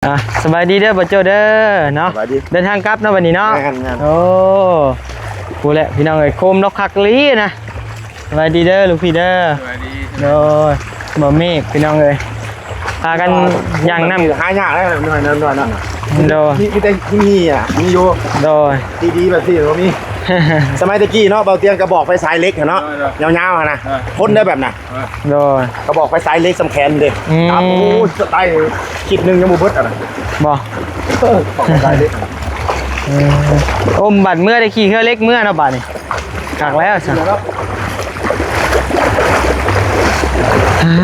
ອ່ະ ສະບາຍດີເດີບ່າວໂຈ້ເດີເນາະ. ສະບາຍດີ. ເດີນທາງກັບເນາະບັດນີ້ເນາະ. ແມ່ນໆ. ໂອ້ ພຸ້ນແຫຼະພີ່ນ້ອງເອີຍ ໂຄມດອກຄັກອີ່ຫຼີນະ. ສະບາຍດີເດີລູກພີ່ເດີ. ສະບາຍດີ. ໂດຍ ບ່າວເມກພີ່ນ້ອງເອີຍ ພາກັນຍ່າງນ້ຳ ຫາຍາກເດ້ ໜ້ອຍໆ ໜ້ອຍໆເນາະ. ໂດຍ. ມີ ມີແຕ່ຫີນນີ້ອະ ມີຢູ່. ໂດຍ. ດີໆແບບນີ້ບໍ່ມີ. ສະໄໝແຕ່ກີ້ເນາະ ບ່າວຕຽງກະບອກໄຟສາຍເຫຼັກຫັ້ນເນາະ. ໂດຍໆ. ຍາວໆຫັ້ນນະ. ໂດຍ. ຄົນໄດ້ແບບນະ. ໂດຍ. ກະບອກໄຟສາຍເຫຼັກສຳແຂນເດ້. ອືມ. ໂອ້ ສະໄຕຄລິບໜຶ່ງຍັງບໍ່ເບິດອັນນະ. ບໍ່? ເອີ ບອກໄຟສາຍເຫຼັກ. ເອີ ໂອ້ ບັດເມືອໄດ້ຂີ່ເຮືອເຫຼັກເມືອເນາະບາດນີ້. ຄັກແລ້ວຊັ້ນ. ອ່າ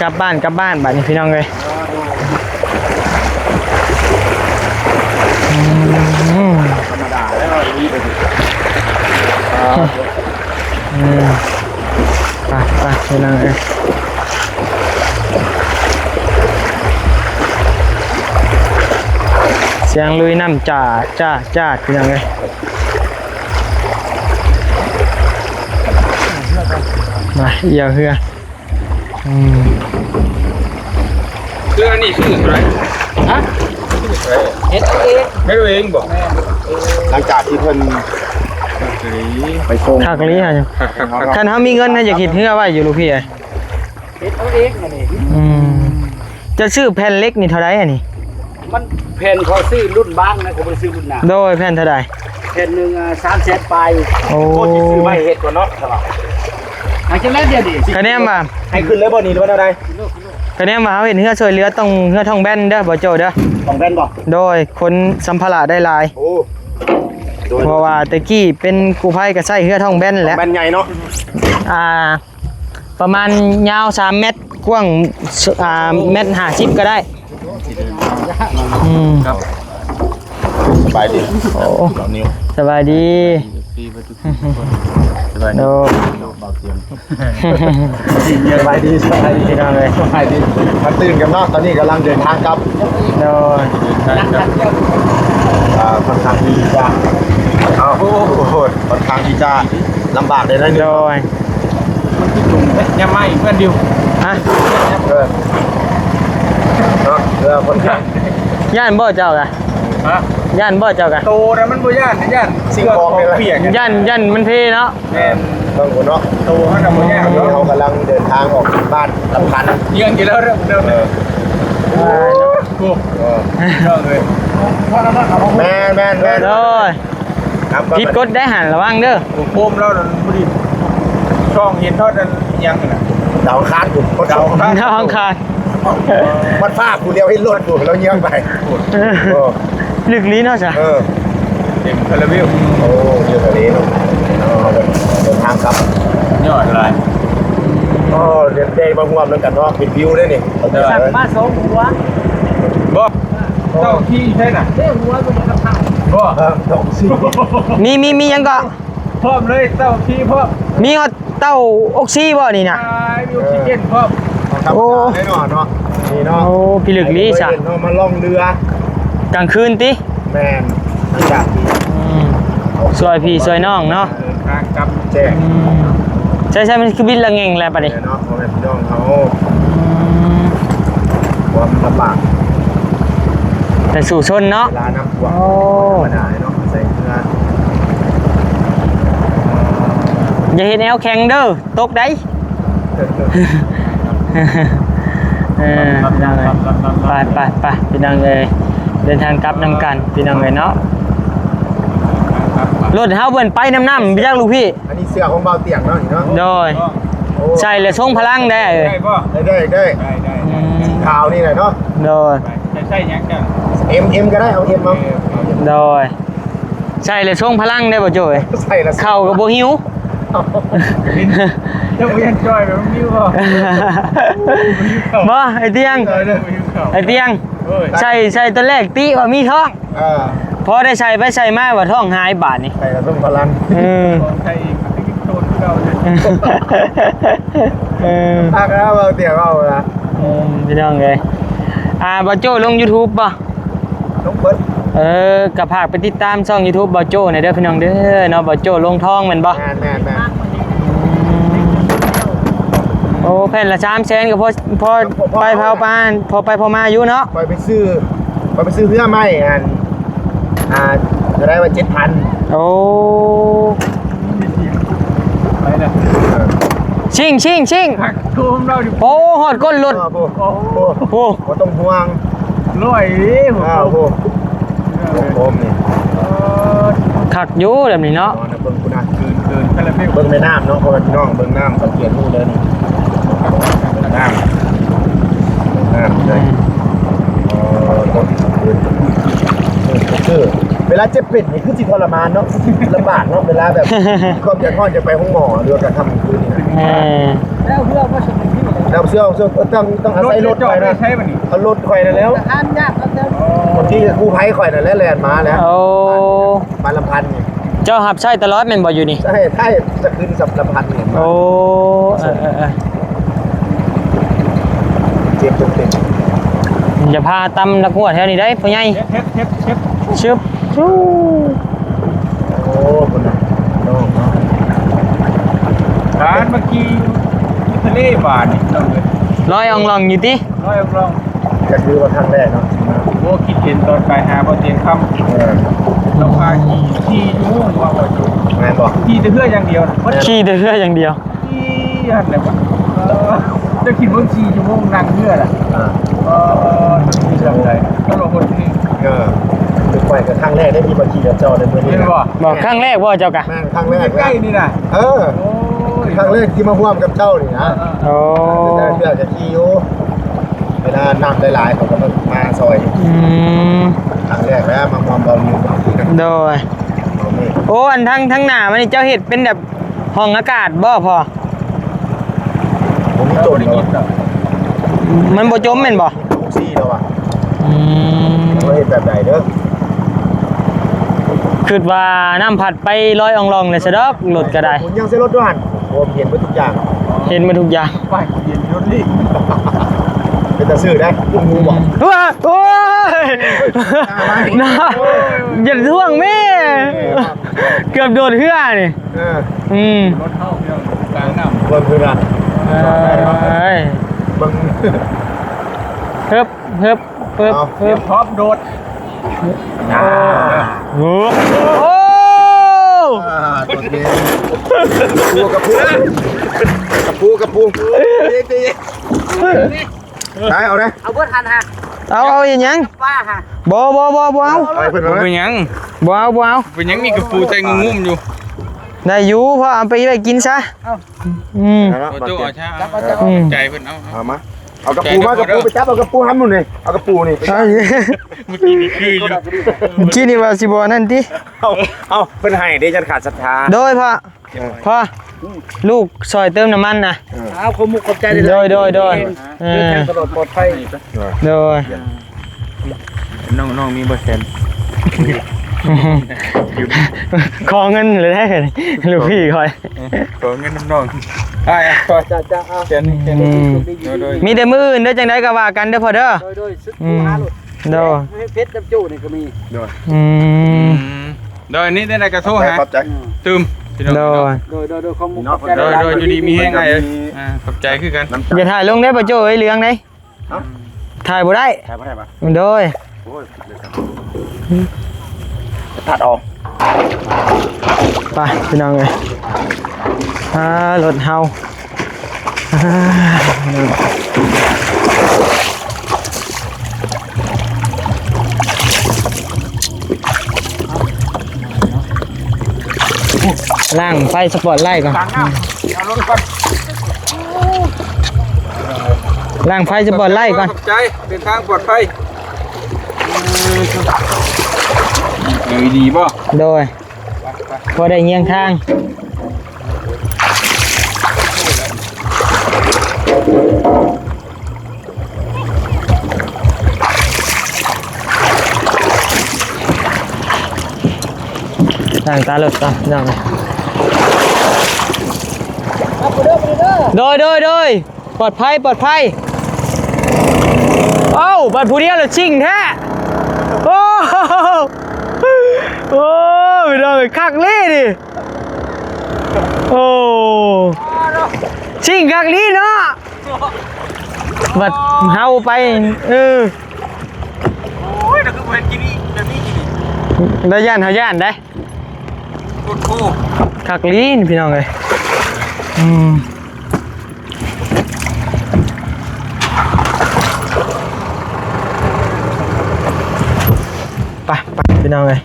ກັບບ້ານ ກັບບ້ານບາດນີ້ພີ່ນ້ອງເອີຍ. ອືມ ທຳມະດາແລ້ວ ອືມ ໄປ ໄປພີ່ນ້ອງເອີຍ. ສຽງລຸຍນ້ຳຈາດ ຈາດ ຈາດ ພີ່ນ້ອງເອີຍ. ມາ ອ່ຽວເຮືອ. ອືມ ເຮືອນີ້ຊື້ເທົ່າໃດ? ຮະ? ຊື້ເທົ່າໃດ? ເຮັດເອງ. ເຮັດເອງບໍ່? ແມ່ນ. ຫຼັງຈາກທີ່ເພິ່ນໄປສົ່ງ ຄັກອີ່ຫຼີຫັ້ນ. ຄັນເຮົາມີເງິນ ເຮົາຢາກເຮັດເຮືອໄວ້ຢູ່ລູກພີ່ເອີຍ. ເຮັດເອົາເອງອັນນີ້. ອືມ ເຈົ້າຊື້ແຜ່ນເຫຼັກນີ້ເທົ່າໃດອັນນີ້? ມັນແຜ່ນເຂົາຊື້ລຸ້ນບາງນະ ເຂົາບໍ່ໄດ້ຊື້ລຸ້ນໜາ. ໂດຍ ແຜ່ນເທົ່າໃດ? ແຜ່ນໜຶ່ງ ອ່າ ສາມແສນປາຍ. ໂອ້ ໂອ້ ຊິຊື້ໄວ້ເຮັດກ່ອນເນາະ. ອາ ຈັ່ງໃດດຽວນີ້ ຄະແນນວ່າ ໃຫ້ຂຶ້ນເລີຍບໍ່ນີ້ ຫຼືວ່າແນວໃດ? ຄະແນນວ່າເຮົາເຮັດເຮືອຊ່ວຍເຫຼືອ ຕ້ອງເຮືອທ້ອງແບນເດີ ບໍ່ໂຈ້ເດີ. ທ້ອງແບນບໍ່? ໂດຍ ຂົນສຳພາລະໄດ້ຫຼາຍ. ໂອ້ ໂດຍ ເພາະວ່າແຕ່ກີ້ເປັນກູ້ໄພກະໃຊ້ເຮືອທ້ອງແບນແຫຼະ. ທ້ອງແບນໃຫຍ່ເນາະ. ອ່າ ປະມານຍາວສາມແມັດ ກວ້າງ ອ່າ ແມັດຫ້າສິບກະໄດ້. ອືມ ສະບາຍດີ. ໂອ້ ສະບາຍດີ. ໂດຍ ສະບາຍດີ ສະບາຍດີພີ່ນ້ອງເອີຍ ສະບາຍດີ. ມາຕື່ນກັນເນາະ ຕອນນີ້ກຳລັງເດີນທາງກັບ. ໂດຍ ອ່າ ຄ່ອນຂ້າງທີ່ຈະ ເອົາ ໂອ້ ຄ່ອນຂ້າງທີ່ຈະລຳບາກໄດ້ໜ້ອຍໜຶ່ງ. ໂດຍ. ມັນຄືຈຸ່ມແທ້ ຢ່າມາອີກເພື່ອນດິວ. ຮະ? ເອີ ເນາະ ເອີ ຄົນຂ້າງ ຢ້ານບໍ່ເຈົ້າກະ? ຮະ? ຢ້ານບໍ່ເຈົ້າກະ? ໂຕນະມັນບໍ່ຢ້ານ ຢ້ານສິ່ງຂອງນີ້ແຫຼະ ຢ້ານ ຢ້ານມັນເພເນາະ. ແມ່ນ ເບິ່ງພຸ້ນເນາະ ໂຕຫັ້ນນະບໍ່ຍາກດອກ. ເຮົາກຳລັງເດີນທາງອອກຈາກບ້ານສຳຄັນ ເຍືອງຢູ່ແລ້ວເດີ. ເອີ ໂອ້ ເອີ ເອີ ແມ່ນໆໆ ໂດຍ. ຜິດກົດໄດ້ຫັ້ນ ລະວັງເດີ. ໂອ້ ໂຄມລາວນັ້ນພໍດີ ຊ່ອງເຫັນຮອດອັນຫຍັງຫັ້ນນະ ດາວອັງຄານພຸ້ນ ດາວອັງຄານ ດາວອັງຄານ. ວັດຟ້າຜູ້ດຽວເຫັນລົດຢູ່ ລາວຍ່ຽງໄປ. ເອີ ເອີ ລຶກລີເນາະຊະ. ເອີ ເຕັມຄາລາເບວ. ໂອ້ ຢູ່ທະເລເນາະ ເດີນທາງກັບ ຍອດຫຼາຍ. ໂອ້ ໄດ້ມາຮ່ວມນຳກັນເນາະ ເປັນວິວເດ້ນີ້. ສັ່ງມາສອງຫົວ. ບໍ່ ເຕົ້າຂີ້ໃສນະ? ເດ້ ຫົວບໍ່ໄດ້ກັບຂ້າວ. ບໍ່ ເອີ ເຕົ້າຂີ້. ມີ ມີ ມີຫຍັງເກາະ? ພ້ອມເລີຍ ເຕົ້າຂີ້ພ້ອມ. ມີຮອດເຕົ້າອົກຊີບໍ່ນີ້ນະ? ມີອົກຊີເຈນພ້ອມ. ໂອ້ ທຳມະດາເນາະ ນີ້ເນາະ. ໂອ້ ພິລຶກລີຊະ. ເຮົາມາລ່ອງເຮືອກາງຄືນຕິ? ແມ່ນ ຫຼັງຈາກທີ່ ອືມ ຊ່ວຍພີ່ຊ່ວຍນ້ອງເນາະ ເດີນທາງກັບແຈ້ງ. ອືມ ໃຊ່ໆ ມັນຄືບິດລະແງ່ງແລ້ວບັດນີ້ເນາະ ພໍ່ແມ່ພີ່ນ້ອງເຮົາ. ອືມ ຄວາມລຳບາກ ແຕ່ສູ້ຊົນເນາະ ເວລານ້ຳຖ້ວມ. ໂອ້ ທຳມະດາເນາະ ໃສ່ເຮືອ. ຢ່າເຮັດແອວແຂງເດີ ຕົກໄດ໋. ເອີ ພີ່ນ້ອງເອີຍ ໄປໆໆ ພີ່ນ້ອງເອີຍ ເດີນທາງກັບນຳກັນ ພີ່ນ້ອງເອີຍເນາະ. ລົດເຮົາເພິ່ນໄປນຳນ້ຳ ໄປຈັກລູກພີ່. ອັນນີ້ເສື້ອຂອງບ່າວຕຽງເນາະ ນີ້ເນາະ. ໂດຍ ໂອ້ ໃສ່ແລ້ວຊົງພະລັງໄດ້. ໄດ້ບໍ່? ໄດ້ ໄດ້ ໄດ້ ໄດ້ ອືມ ຂາວນີ້ແຫຼະເນາະ. ໂດຍ ໃສ່ ໃສ່ຫຍັງເຈົ້າ? ເອັມ ເອັມກະໄດ້ ເອົາເອັມເອົາ. ໂດຍ ໃສ່ແລ້ວຊົງພະລັງໄດ້ບໍ່ໂຈ້ຍ? ໃສ່ແລ້ວ ເຂົ້າກະບໍ່ຫິວ. ເຈົ້າບໍ່ເຫັນຈ່ອຍແບບນີ້ບໍ່? ບໍ່ ໄອ້ຕຽງ ໄອ້ຕຽງ ໃສ່ ໃສ່ຕອນແລກຕິວ່າມີທ້ອງ. ເອີ ພໍໄດ້ໃສ່ໄປໃສ່ມາວ່າທ້ອງຫາຍບາດນີ້. ໃສ່ລະສົ່ງພະລັງ. ເອີ ໃສ່ອີກ ໃສ່ອີກໂຕນຄືເກົ່າເລີຍ. ເອີ ຄັກແລ້ວ ເວົ້າຕຽງເວົ້ານະ. ອືມ ພີ່ນ້ອງເອີຍ ອ່າ ບ່າວໂຈ້ລົງຢູທູບບໍ່? ລົງເບິດ. ເອີ ກະຝາກໄປຕິດຕາມຊ່ອງຢູທູບບ່າວໂຈ້ແດ່ເດີພີ່ນ້ອງເດີເນາະ ບ່າວໂຈ້ລົງທອງແມ່ນບໍ່? ແມ່ນໆໆ. ອືມ ໂອ້ ແຜ່ນລະສາມແສນກະພໍ ພໍໄປພໍມາ ພໍໄປພໍມາຢູ່ເນາະ. ຂ້ອຍໄປຊື້ ຂ້ອຍໄປຊື້ເຮືອໃໝ່ ອັນ ອ່າ ເທົ່າໃດວ່າ ເຈັດພັນ. ໂອ້ ໄປແລ້ວ ຊິງ ຊິງ ຊິງ ໂອ້ ຮອດກົ້ນລົດ ໂອ້ ໂອ້ ບໍ່ຕ້ອງຫ່ວງ ຮ້ອຍເດ້ ອ່າ ໂອ້ ໂອ້ ໂອ້ ນີ້ ເອີ ຄັກຢູ່ແບບນີ້ເນາະ ເບິ່ງພຸ້ນນະ ຄືນ ຄືນ ເບິ່ງແມ່ນ້ຳເນາະ ພໍ່ແມ່ພີ່ນ້ອງ ເບິ່ງນ້ຳ ສັງເກດຮູ້ເດີນີ້ ນ້ຳ ນ້ຳເລີຍ ອືມ ອໍ ຄືນ ຄືນ ຄືນ ເວລາເຈັບເປັນນີ້ຄືຊິທໍລະມານເນາະ ລຳບາກເນາະ ເວລາແບບ ຄວາມເດືອດຮ້ອນຈະໄປໂຮງໝໍ ຫຼືວ່າກາງຄ່ຳກາງຄືນນີ້ນະ ເອີ ແລ້ວເຮືອບໍ່ສະເປັນທີ່ ແລ້ວເຊື່ອ ເຊື່ອ ຕ້ອງ ຕ້ອງອາໄສລົດຂ້ອຍນະ ເອົາລົດຂ້ອຍນັ້ນແຫຼ້ວ ທະຫານຍາກເນາະ ບາງທີກະກູ້ໄພຂ້ອຍນັ້ນແຫຼະແລ່ນມາແລ້ວ ໂອ້ ມາລຳພັນນີ້ ເຈົ້າຮັບໃຊ້ຕະຫຼອດແມ່ນບໍ່ຢູ່ນີ້? ໃຊ້ ໃຊ້ ຈະຂຶ້ນສຳລະພັນນີ້ ໂອ້ ເອີ ເອີ ເອີ ເຈັບຕົງເຕັມ ຢ່າພາຕຳລັກຫົວແຖວນີ້ໄດ໋ ພໍ່ໃຫຍ່ ເຮັດ ເຮັດ ເຮັດ ເຮັດ ຊຶບ ໂອ້ ພຸ້ນນະ ນ້ອງເນາະ ບາດມາຂີ່ຢູ່ທະເລບາດນີ້ ນ້ອງເອີຍ ລອຍອອງລອງຢູ່ຕິ ລອຍອອງລອງ ກະຖືວ່າຄັ້ງແລກເນາະ ໂອ້ ຄິດເຫັນຕອນໄປຫາບໍ່ຕຽງຄຳ ເອີ ລາວພາຂີ່ສີ່ຊົ່ວໂມງວ່າບໍ່ ແມ່ນບໍ່? ຂີ່ແຕ່ເຮືອຢ່າງດຽວ ຂີ່ແຕ່ເຮືອຢ່າງດຽວ ຂີ່ຫັ້ນແຫຼະ ເອີ ເຈົ້າຄິດເບິ່ງສີ່ຊົ່ວໂມງນັ່ງເຮືອນະ ອ່າ ເອີ ເປັນຈັ່ງໃດ ຕະຫຼອດຄົນນີ້ ເອີ ຂ້ອຍກະຄັ້ງແລກເດ້ທີ່ມາຂີ່ກັບເຈົ້າໃນມື້ນີ້ ແມ່ນບໍ່? ບໍ່ ຄັ້ງແລກບໍ່ເຈົ້າກະ? ແມ່ນ ຄັ້ງແລກ ໃກ້ໆນີ້ນະ ເອີ ໂອ້ຍ ຄັ້ງແລກທີ່ມາຮ່ວມກັບເຈົ້ານີ້ນະ ເອີ ເອີ ແຕ່ເທື່ອກະຂີ່ຢູ່ ເວລານ້ຳຫຼາຍໆ ເຂົາກະມາ ມາຊ່ອຍ ອືມ ຄັ້ງແລກແລ້ວມາຮ່ວມເວົ້າຢູ່ ໂດຍ ໂອ້ ອັນທາງ ທາງໜ້າມັນນີ້ເຈົ້າເຮັດເປັນແບບຫ້ອງອາກາດບໍ່ພໍ່? ບໍ່ມີຈົມເນາະ ມັນບໍ່ຈົມແມ່ນບໍ່? ມີໂອຊີແລ້ວວ່າ ອືມ ວ່າເຮັດແບບໃດເດີ ຄິດວ່ານ້ຳພັດໄປລອຍອອງລອງແລ້ວຊະດອກ ລົດກະໄດ້ ຍັງໃສ່ລົດຢູ່ຫັ້ນ ໂອ້ ເຫັນເບິດທຸກຢ່າງ ເຫັນເບິດທຸກຢ່າງ ໄປ ເຫັນລົດລີກ ເປັນຕາຊື້ໄດ໋ ຮູ້ບໍ່? ໂອ້ຍ ນະ ຢ່າທວງແມ່ ເກືອບໂດດເຮືອນີ້ ເອີ ອືມ ລົດເຮົາເປັນກາງນ້ຳ ເບິ່ງຄືນະ ເອີຍ ເບິ່ງ ເຮີບ ເຮີບ ເຮີບ ເອົາ ເຮີບ ພ້ອມໂດດ ໂອ້ ໂອ້ ອ່າ ໂດດເດ້ ກະປູ ກະປູ ກະປູ ກະປູ ເດ ເດ ໄປ ເອົາເດ້ ເອົາເບິດຫັ້ນຫະ ເອົາ ເອົາອີ່ຫຍັງ ປ້າຫະ ບໍ່ ບໍ່ ບໍ່ ບໍ່ເອົາ ເອົາເລີຍ ເອົາເພິ່ນ ບໍ່ເອົາເລີຍ ເປັນຫຍັງ ບໍ່ເອົາ ບໍ່ເອົາ ເປັນຫຍັງ ມີກະປູໃສ່ງຸ້ມໆຢູ່ ໄດ້ຢູ່ ພໍເອົາໄປໄວ້ກິນຊະ ເອົາ ອືມ ເອົາເນາະ ບໍ່ຕູ້ເອົາຊະ ເອົາ ເອົາ ເອົາ ອືມ ໃຈເພິ່ນ ເອົາ ເອົາ ເອົາມາ ເອົາກະປູມາ ກະປູໄປຈັບເອົາກະປູຫັ້ນໝູ່ນີ້ ເອົາກະປູນີ້ໄປຈັບ ມື້ກີ້ນີ້ຄືຢູ່ ມື້ກີ້ນີ້ວ່າຊິບໍ່ອັນນັ້ນຕິ ເອົາ ເອົາ ເພິ່ນໃຫ້ເດ້ ຢ້ານຂາດສັດທາ ໂດຍພໍ່ ເອີ ພໍ່ ລູກຊ່ອຍເຕີມນ້ຳມັນນະ ເອີ ເອົາ ຂອບມຸກຂອບໃຈຫຼາຍໆ ໂດຍ ໂດຍ ໂດຍ ເອີ ເດີນທາງຕະຫຼອດປອດໄພ ໂດຍ ນ້ອງ ນ້ອງມີບໍ່ແສນ? ຂໍເງິນເລີຍໄດ໋ ລູກພີ່ຂ້ອຍ ຂໍເງິນນຳນ້ອງ ອ້າຍ ຂໍ ຈ້າ ຈ້າ ເອົາ ແສນໜຶ່ງ ແສນໜຶ່ງ ອືມ ໂດຍ ໂດຍ ມີແຕ່ມື້ອື່ນເດີ ຈັ່ງໃດກະວ່າກັນເດີພໍ່ເດີ ໂດຍ ໂດຍ ອືມ ໂດຍ ເຮັດນຳໂຈ້ນີ້ກະມີ ໂດຍ ອືມ ໂດຍ ນີ້ໄດ້ກະໂທຫາ ຂອບໃຈ ຕື່ມ ພີ່ນ້ອງ ໂດຍ ໂດຍ ໂດຍ ໂດຍ ຂອບໃຈ ໂດຍ ໂດຍ ຢູ່ດີມີແຮງອ້າຍເອີຍ ອ່າ ຂອບໃຈຄືກັນ ຢ່າຖ່າຍລົງເດີ ບໍ່ໂຈ້ເອີຍ ເຫຼືອງເດ້ ເອົ້າ ຖ່າຍບໍ່ໄດ້ ຖ່າຍບໍ່ໄດ້ປະ ໂດຍ ໂອ້ຍ ຕັດອອກ ໄປພີ່ນ້ອງເອີຍ ອ່າ ລົດເຮົາ ອ່າ ລ້າງໄຟສະປອດໄລກ່ອນ ເອົາລົງກ່ອນ ລ້າງໄຟສະປອດໄລກ່ອນ ຂອບໃຈ ເດີນທາງປອດໄພ ເອີ ແອລອີດີບໍ່? ໂດຍ ໄປ ໄປ ພໍໄດ້ຍ່ຽງທາງ. ລ້າງຕາລົດກ່ອນພີ່ນ້ອງ ໂດຍ ໂດຍ ໂດຍ ປອດໄພ ປອດໄພ ເອົ້າ ບັດຜູ້ດຽວລະຊິງແທ້ ໂອ້ ໂອ້ ພີ່ນ້ອງເອີຍ ຄັກເລີຍນີ້ ໂອ້ ຊິງຄັກລີເນາະ ບັດເຮົາໄປ ເອີ ໂອ້ຍ ນະ ລະຢ້ານເຮົາຢ້ານໄດ໋ ໂອ້ໂຫ ຄັກລີນພີ່ນ້ອງເອີຍ. ອືມ ໄປ ໄປ ພີ່ນ້ອງເອີຍ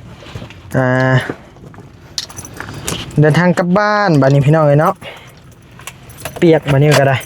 ອ່າ ເດີນທາງກັບບ້ານບາດນີ້ພີ່ນ້ອງເອີຍເນາະ. ປຽກບາດນີ້ກໍໄດ້